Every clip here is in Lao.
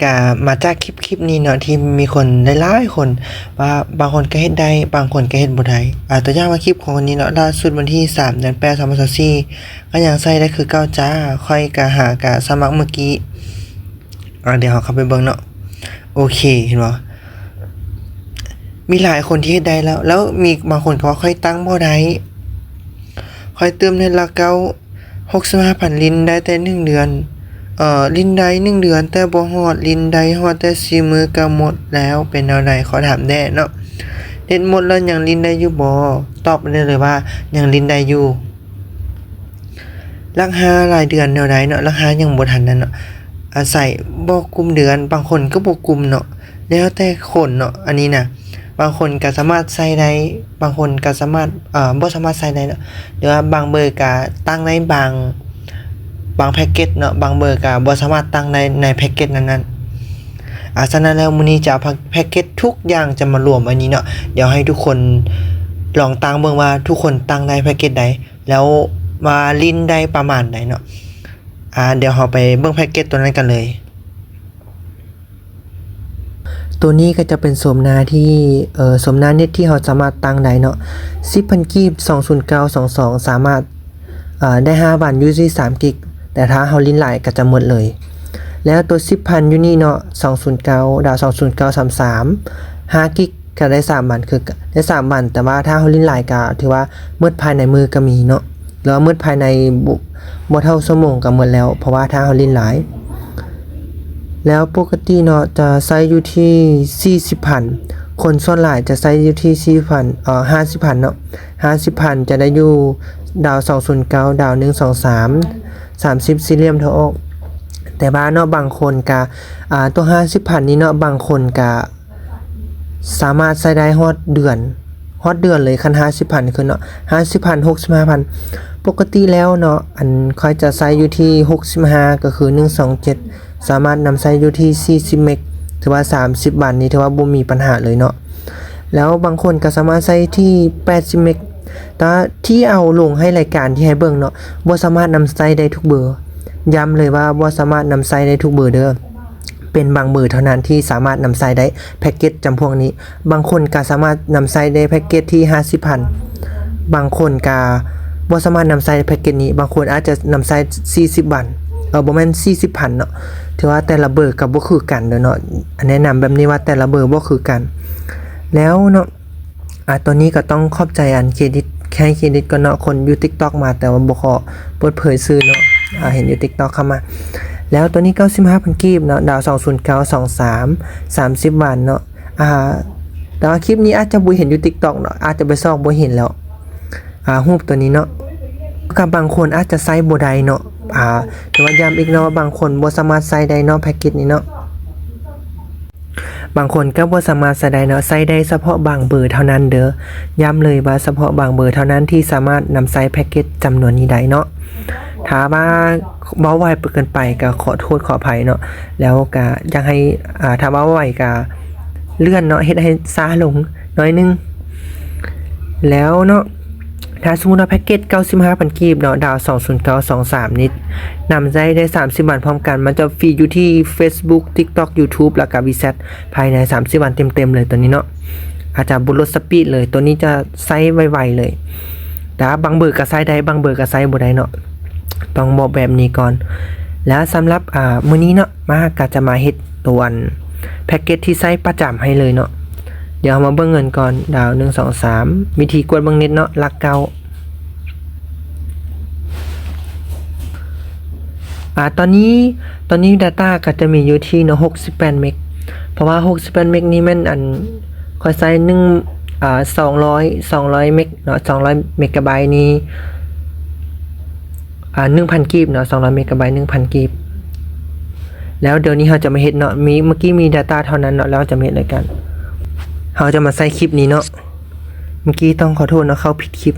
ກະມາຈາກຄລິບ ຄລິບນີ້ເນາະ ທີ່ມີຄົນຫຼາຍໆຄົນວ່າ ບາງຄົນກະເຮັດໄດ້ ບາງຄົນກະເຮັດບໍ່ໄດ້. ອາ ຕົວຢ່າງວ່າຄລິບຂອງຄົນນີ້ເນາະ ລ່າສຸດວັນທີສາມ ເດືອນແປດ ສອງພັນຊາວສີ່ ກະຍັງໃຊ້ໄດ້ຄືເກົ່າຈ້າ. ຂ້ອຍກະຫາກະສະໝັກມື້ກີ້. ອາ ດຽວເຮົາເຂົ້າໄປເບິ່ງເນາະ. ໂອເຄ ເຫັນບໍ່? ມີຫຼາຍຄົນທີ່ເຮັດໄດ້ແລ້ວ ແລ້ວມີບາງຄົນກໍວ່າ ຂ້ອຍຕັ້ງບໍ່ໄດ້ ຂ້ອຍຕື່ມເນັດຫຼັກເກົ້າ ຫົກສິບຫ້າພັນ ຫຼິ້ນໄດ້ແຕ່ໜຶ່ງເດືອນ ເອີ ຫຼິ້ນໄດ້ໜຶ່ງເດືອນ ແຕ່ບໍ່ຮອດ ຫຼິ້ນໄດ້ຮອດແຕ່ສີ່ມື້ກໍໝົດແລ້ວ ເປັນແນວໃດ? ຂໍຖາມແດ່ເນາະ. ເນັດໝົດແລ້ວຍັງຫຼິ້ນໄດ້ຢູ່ບໍ່? ຕອບໄດ້ເລີຍວ່າຍັງຫຼິ້ນໄດ້ຢູ່. ຫຼັກຫ້າລາຍເດືອນແນວໃດເນາະ? ຫຼັກຫ້າຍັງບໍ່ທັນນັ້ນເນາະ ອາໄສບໍ່ກຸມເດືອນ ບາງຄົນກໍບໍ່ກຸມເນາະ ແລ້ວແຕ່ຄົນເນາະ. ອັນນີ້ນະ ບາງຄົນກໍສາມາດໃຊ້ໄດ້ ບາງຄົນກໍສາມາດ ເອີ ບໍ່ສາມາດໃຊ້ໄດ້ເນາະ ຫຼືວ່າບາງເບີກໍຕັ້ງໄດ້ບາງ ບາງແພັກເກັດເນາະ ບາງເບີກໍບໍ່ສາມາດຕັ້ງໄດ້ໃນແພັກເກັດນັ້ນໆ. ອາ ສະນັ້ນແລ້ວ ມື້ນີ້ຈະເອົາແພັກເກັດທຸກຢ່າງຈະມາລວມໄວ້ນີ້ເນາະ. ດຽວໃຫ້ທຸກຄົນລອງຕັ້ງເບິ່ງວ່າທຸກຄົນຕັ້ງໄດ້ແພັກເກັດໃດ ແລ້ວວ່າຫຼິ້ນໄດ້ປະມານໃດເນາະ. ອາ ດຽວເຮົາໄປເບິ່ງແພັກເກັດຕົວນັ້ນກັນເລີຍ. ຕົວນີ້ກໍຈະເປັນໂສມໜ້າທີ່ ເອີ ໂສມໜ້າເນັດທີ່ເຮົາສາມາດຕັ້ງໄດ້ເນາະ. ສິບພັນກີບ ສອງສູນເກົ້າ ສອງສອງ ສາມາດ ເອີ ໄດ້ຫ້າວັນຢູ່ທີ່ສາມກິກ ແຕ່ຖ້າເຮົາຫຼິ້ນຫຼາຍກໍຈະໝົດເລີຍ. ແລ້ວຕົວສິບພັນຢູ່ນີ້ເນາະ ສອງສູນເກົ້າ ດາວ ສອງສູນເກົ້າ ສາມສາມ ຫ້າກິກ ກໍໄດ້ສາມວັນ ຄືໄດ້ສາມວັນ ແຕ່ວ່າຖ້າເຮົາຫຼິ້ນຫຼາຍກໍຖືວ່າໝົດພາຍໃນມື້ກໍມີເນາະ ຫຼືວ່າໝົດພາຍໃນບໍ່ ບໍ່ເທົ່າຊົ່ວໂມງກໍໝົດແລ້ວ ເພາະວ່າຖ້າເຮົາຫຼິ້ນຫຼາຍ. ແລ້ວປົກກະຕິເນາະ ຈະໃຊ້ຢູ່ທີ່ສີ່ສິບພັນ ຄົນສ່ວນຫຼາຍຈະໃຊ້ຢູ່ທີ່ສີ່ສິບພັນ ເອີ ຫ້າສິບພັນເນາະ ຫ້າສິບພັນຈະໄດ້ຢູ່ດາວ ສອງສູນເກົ້າ ດາວ ໜຶ່ງສອງສາມ ສາມສິບ ສີ່ຫຼ່ຽມທາງອອກ. ແຕ່ວ່າເນາະ ບາງຄົນກະ ອາ ຕົວຫ້າສິບພັນນີ້ເນາະ ບາງຄົນກະ ສາມາດໃຊ້ໄດ້ຮອດເດືອນ ຮອດເດືອນເລີຍ ຄັນຫ້າສິບພັນຂຶ້ນເນາະ ຫ້າສິບພັນ ຫົກສິບຫ້າພັນ. ປົກກະຕິແລ້ວເນາະ ອັນຂ້ອຍຈະໃຊ້ຢູ່ທີ່ຫົກສິບຫ້າ ກໍຄື ໜຶ່ງສອງເຈັດ ສາມາດນຳໃຊ້ຢູ່ທີ່ສີ່ສິບເມກ ຖືວ່າສາມສິບວັນນີ້ຖືວ່າບໍ່ມີບັນຫາເລີຍເນາະ. ແລ້ວບາງຄົນກໍສາມາດໃຊ້ທີ່ແປດສິບເມກ ແຕ່ທີ່ເອົາລົງໃຫ້ລາຍການທີ່ໃຫ້ເບິ່ງເນາະ ບໍ່ສາມາດນຳໃຊ້ໄດ້ທຸກເບີ ຢ້ຳເລີຍວ່າບໍ່ສາມາດນຳໃຊ້ໄດ້ທຸກເບີເດີ. ເປັນບາງເບີເທົ່ານັ້ນທີ່ສາມາດນຳໃຊ້ໄດ້ແພັກເກັດຈຳພວກນີ້. ບາງຄົນກໍສາມາດນຳໃຊ້ໄດ້ແພັກເກັດທີ່ຫ້າສິບພັນ ບາງຄົນກໍບໍ່ສາມາດນຳໃຊ້ແພັກເກັດນີ້. ບາງຄົນອາດຈະນຳໃຊ້ສີ່ສິບວັນ ເອີ ບໍ່ແມ່ນສີ່ສິບພັນເນາະ. ຖືວ່າແຕ່ລະເບີກໍບໍ່ຄືກັນເດີເນາະ. ແນະນຳແບບນີ້ວ່າແຕ່ລະເບີບໍ່ຄືກັນ. ແລ້ວເນາະ ອາ ຕອນນີ້ກໍຕ້ອງຂອບໃຈອັນເຄຣດິດ ໃຫ້ເຄຣດິດກ່ອນເນາະ ຄົນຢູ່ຕິກຕັອກມາ ແຕ່ວ່າບໍ່ຂໍເປີດເຜີຍຊື່ເນາະ. ອາ ເຫັນຢູ່ຕິກຕັອກເຂົ້າມາ. ແລ້ວຕົວນີ້ເກົ້າສິບຫ້າພັນກີບເນາະ ດາວ ສອງສູນເກົ້າ ສອງສາມ ສາມສິບວັນເນາະ. ອາ ແຕ່ວ່າຄລິບນີ້ອາດຈະບໍ່ເຫັນຢູ່ຕິກຕັອກເນາະ ອາດຈະໄປຊອກບໍ່ເຫັນແລ້ວ ອາ ຮູບຕົວນີ້ເນາະ. ກັບບາງຄົນອາດຈະໃຊ້ບໍ່ໄດ້ເນາະ ອາ ແຕ່ວ່າຢ້ຳອີກເນາະ ບາງຄົນບໍ່ສາມາດໃຊ້ໄດ້ເນາະ ແພັກເກັດນີ້ເນາະ. ບາງຄົນກໍບໍ່ສາມາດໃຊ້ໄດ້ເນາະ ໃຊ້ໄດ້ສະເພາະບາງເບີເທົ່ານັ້ນເດີ. ຢ້ຳເລີຍວ່າສະເພາະບາງເບີເທົ່ານັ້ນທີ່ສາມາດນຳໃຊ້ແພັກເກັດຈຳນວນນີ້ໄດ້ເນາະ. ຖ້າວ່າເວົ້າໄວເກີນໄປກໍຂໍໂທດຂໍອະໄພເນາະ ແລ້ວກໍຢາກໃຫ້ ອາ ຖ້າເວົ້າໄວກໍເລື່ອນເນາະ ເຮັດໃຫ້ຊ້າລົງໜ້ອຍໜຶ່ງ. ແລ້ວເນາະ ຖ້າສົມມຸດວ່າແພັກເກັດເກົ້າສິບຫ້າພັນກີບເນາະ ດາວ ສອງສູນເກົ້າ ສອງສາມນີ້ ນຳໃຊ້ໄດ້ສາມສິບວັນພ້ອມກັນ ມັນຈະຟຣີຢູ່ທີ່ເຟສບຸກ ຕິກຕັອກ ຢູທູບ ແລ້ວກະວີແຊັດ ພາຍໃນສາມສິບວັນເຕັມໆເລີຍຕົວນີ້ເນາະ. ອາດຈະບໍ່ລົດສະປີດເລີຍ ຕົວນີ້ຈະໃຊ້ໄວໆເລີຍ. ແຕ່ວ່າບາງເບີກໍໃຊ້ໄດ້ ບາງເບີກໍໃຊ້ບໍ່ໄດ້ເນາະ ຕ້ອງບອກແບບນີ້ກ່ອນ. ແລ້ວສຳລັບ ອາ ມື້ນີ້ເນາະ ມາກໍຈະມາເຮັດຕົວອັນແພັກເກັດທີ່ໃຊ້ປະຈຳໃຫ້ເລີຍເນາະ. ດຽວເຮົາມາເບິ່ງເງິນກ່ອນ ດາວ ໜຶ່ງສອງສາມ ວິທີກວດເບິ່ງເນັດເນາະ ຫຼັກເກົ້າ. ອາ ຕອນນີ້ ຕອນນີ້ດາຕ້າກໍຈະມີຢູ່ທີ່ເນາະ ຫົກສິບແປດເມກ ເພາະວ່າຫົກສິບແປດເມກນີ້ແມ່ນອັນ ຂ້ອຍໃຊ້ໜຶ່ງ ອາ ສອງຮ້ອຍ ສອງຮ້ອຍເມກເນາະ ສອງຮ້ອຍເມກາໄບນີ້ ອາ ໜຶ່ງພັນກີບເນາະ ສອງຮ້ອຍເມກາໄບ ໜຶ່ງພັນກີບ. ແລ້ວດຽວນີ້ເຮົາຈະມາເຮັດເນາະ ມີ ເມື່ອກີ້ມີດາຕ້າເທົ່ານັ້ນເນາະ ແລ້ວເຮົາຈະມາເຮັດເລີຍກັນ. ເຮົາຈະມາໃຊ້ຄລິບນີ້ເນາະ. ເມື່ອກີ້ຕ້ອງຂໍໂທດເນາະ ເຂົ້າຜິດຄລິບ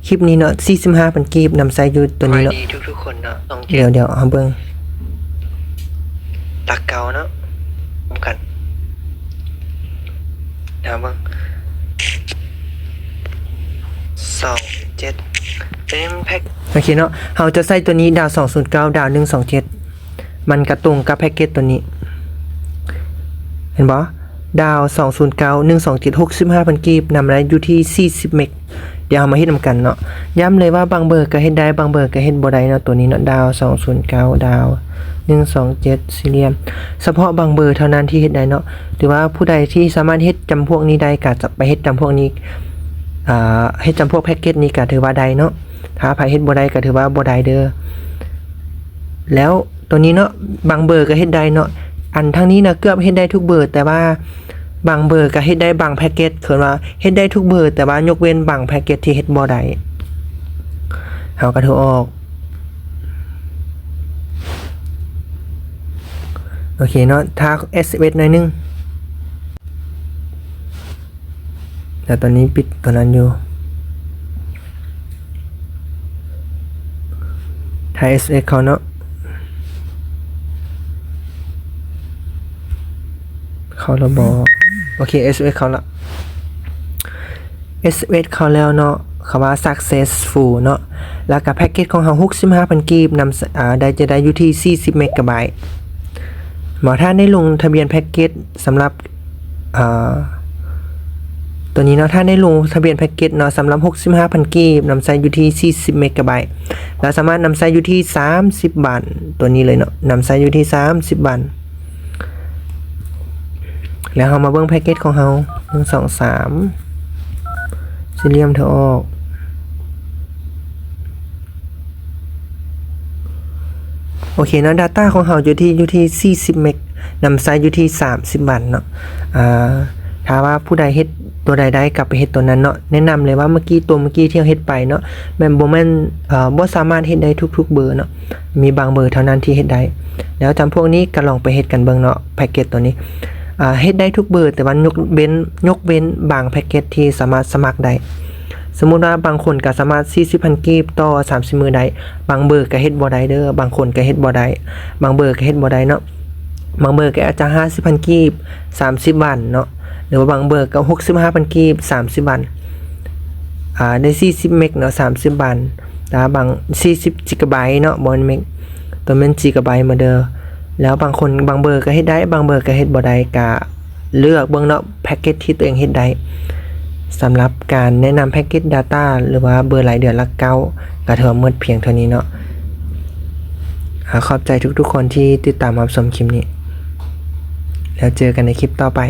ຄລິບນີ້ເນາະ ສີ່ສິບຫ້າພັນກີບ ນຳໃຊ້ຢູ່ຕົວນີ້ເນາະ. ສະບາຍດີທຸກໆຄົນເນາະ ສອງເຈັດ ດຽວ ດຽວເຮົາເບິ່ງ ຫຼັກເກົ້າເນາະ ພ້ອມກັນ ເຮົາເບິ່ງ ສອງເຈັດ ເຕັມແພັກ ໂອເຄເນາະ. ເຮົາຈະໃຊ້ຕົວນີ້ ດາວ ສອງສູນເກົ້າ ດາວ ໜຶ່ງສອງເຈັດ ມັນກະຕົງກັບແພັກເກັດຕົວນີ້. ຫັນບໍ່? ດາວສອງສູນເກົ້າ ໜຶ່ງສອງເຈັດ ຫົກສິບຫ້າພັນກີບ ນຳໄດ້ຢູ່ທີ່ສີ່ສິບເມັກ. ດຽວເຮົາມາເຮັດນຳກັນເນາະ. ຢ້ຳເລີຍວ່າບາງເບີກໍເຮັດໄດ້ ບາງເບີກໍເຮັດບໍ່ໄດ້ເນາະ. ໂຕນີ້ເນາະ ດາວສອງສູນເກົ້າ ດາວໜຶ່ງສອງເຈັດ ສີ່ຫຼ່ຽມ ສະເພາະບາງເບີເທົ່ານັ້ນທີ່ເຮັດໄດ້ເນາະ. ຫຼືວ່າຜູ້ໃດທີ່ສາມາດເຮັດຈຳພວກນີ້ໄດ້ ກໍຈະໄປເຮັດຈຳພວກນີ້ ອ່າ ເຮັດຈຳພວກແພັກເກັດນີ້ກໍຖືວ່າໄດ້ເນາະ. ຖ້າໃຜເຮັດບໍ່ໄດ້ກໍຖືວ່າບໍ່ໄດ້ເດີ້. ແລ້ວ ໂຕນີ້ເນາະ ບາງເບີກໍເຮັດໄດ້ເນາະ. ອັນທາງນີ້ນະເກືອບເຮັດໄດ້ທຸກເບີ ແຕ່ວ່າບາງເບີກໍເຮັດໄດ້ບາງແພັກເກັດ. ເອີ້ນວ່າເຮັດໄດ້ທຸກເບີ ແຕ່ວ່າຍົກເວັ້ນບາງແພັກເກັດທີ່ເຮັດບໍ່ໄດ້ ເຮົາກໍຖືອອກ. ໂອເຄເນາະ ຖ້າເອັສເອັມເອັສໜ້ອຍໜຶ່ງ. ແລ້ວຕອນນີ້ປິດຕົວນັ້ນຢູ່ ຖ້າເອັສເອັມເອັສເຂົ້າເນາະ ເຂົ້າແລ້ວບໍ່? ໂອເຄ ເອັສເອັມເອັສເຂົ້າລະ ເອັສເອັມເອັສເຂົ້າແລ້ວເນາະ ຄຳວ່າ successful ເນາະ. ແລ້ວກໍແພັກເກັດຂອງເຮົາ ຫົກສິບຫ້າພັນກີບ ນຳ ອ່າ ໄດ້ ຈະໄດ້ຢູ່ທີ່ສີ່ສິບເມກາໄບ. ເນາະ ຖ້າໄດ້ລົງທະບຽນແພັກເກັດສຳລັບ ອ່າ ຕົວນີ້ເນາະ ຖ້າໄດ້ລົງທະບຽນແພັກເກັດເນາະ ສຳລັບຫົກສິບຫ້າພັນກີບ ນຳໃຊ້ຢູ່ທີ່ສີ່ສິບເມກາໄບ ແລ້ວສາມາດນຳໃຊ້ຢູ່ທີ່ສາມສິບບາດ ຕົວນີ້ເລີຍເນາະ ນຳໃຊ້ຢູ່ທີ່ສາມສິບບາດ. ແລ້ວເຮົາມາເບິ່ງແພັກເກັດຂອງເຮົາ ໜຶ່ງ ສອງ ສາມ ສີ່ຫຼ່ຽມເທາອອກ. ໂອເຄເນາະ data ຂອງເຮົາຢູ່ທີ່ ຢູ່ທີ່ສີ່ສິບເມັກ ນຳໃຊ້ຢູ່ທີ່ສາມສິບວັນເນາະ. ອ່າ ຖ້າວ່າຜູ້ໃດເຮັດຕົວໃດໄດ້ກໍໄປເຮັດຕົວນັ້ນເນາະ. ແນະນຳເລີຍວ່າເມື່ອກີ້ ຕົວເມື່ອກີ້ທີ່ເຮົາເຮັດໄປເນາະ ແມ່ນບໍ່ແມ່ນ ເອີ ບໍ່ສາມາດເຮັດໄດ້ທຸກໆເບີເນາະ ມີບາງເບີເທົ່ານັ້ນທີ່ເຮັດໄດ້. ແລ້ວຈຳພວກນີ້ກໍລອງໄປເຮັດກັນເບິ່ງເນາະ ແພັກເກັດຕົວນີ້. ອ່າ ເຮັດໄດ້ທຸກເບີ ແຕ່ວ່າຍົກເວັ້ນ ຍົກເວັ້ນບາງແພັກເກັດທີ່ສາມາດສະໝັກໄດ້. ສົມມຸດວ່າບາງຄົນກໍສາມາດສີ່ສິບພັນກີບຕໍ່ສາມສິບມື້ໄດ້ ບາງເບີກໍເຮັດບໍ່ໄດ້ເດີ້ ບາງຄົນກໍເຮັດບໍ່ໄດ້ ບາງເບີກໍເຮັດບໍ່ໄດ້ເນາະ. ບາງເບີກໍອາດຈະຫ້າສິບພັນກີບສາມສິບວັນເນາະ ຫຼືວ່າບາງເບີກໍຫົກສິບຫ້າພັນກີບສາມສິບວັນ ອ່າ ໄດ້ສີ່ສິບເມັກເນາະ ສາມສິບວັນ ແຕ່ວ່າບາງ ສີ່ສິບຈິກາໄບເນາະ ບໍ່ແມ່ນເມັກ ຕົວແມ່ນຈິກາໄບມາເດີ້. ແລ້ວບາງຄົນ ບາງເບີກໍເຮັດໄດ້ ບາງເບີກໍເຮັດບໍ່ໄດ້ ກະເລືອກເບິ່ງເນາະ ແພັກເກັດທີ່ຕົວເອງເຮັດໄດ້. ສຳລັບການແນະນຳແພັກເກັດ data ຫຼືວ່າເບີລາຍເດືອນຫຼັກເກົ້າ ກໍຖືວ່າໝົດພຽງເທົ່ານີ້ເນາະ. ອາ ຂອບໃຈທຸກໆຄົນທີ່ຕິດຕາມຮັບຊົມຄລິບນີ້ ແລ້ວເຈີກັນໃນຄລິບຕໍ່ໄປ.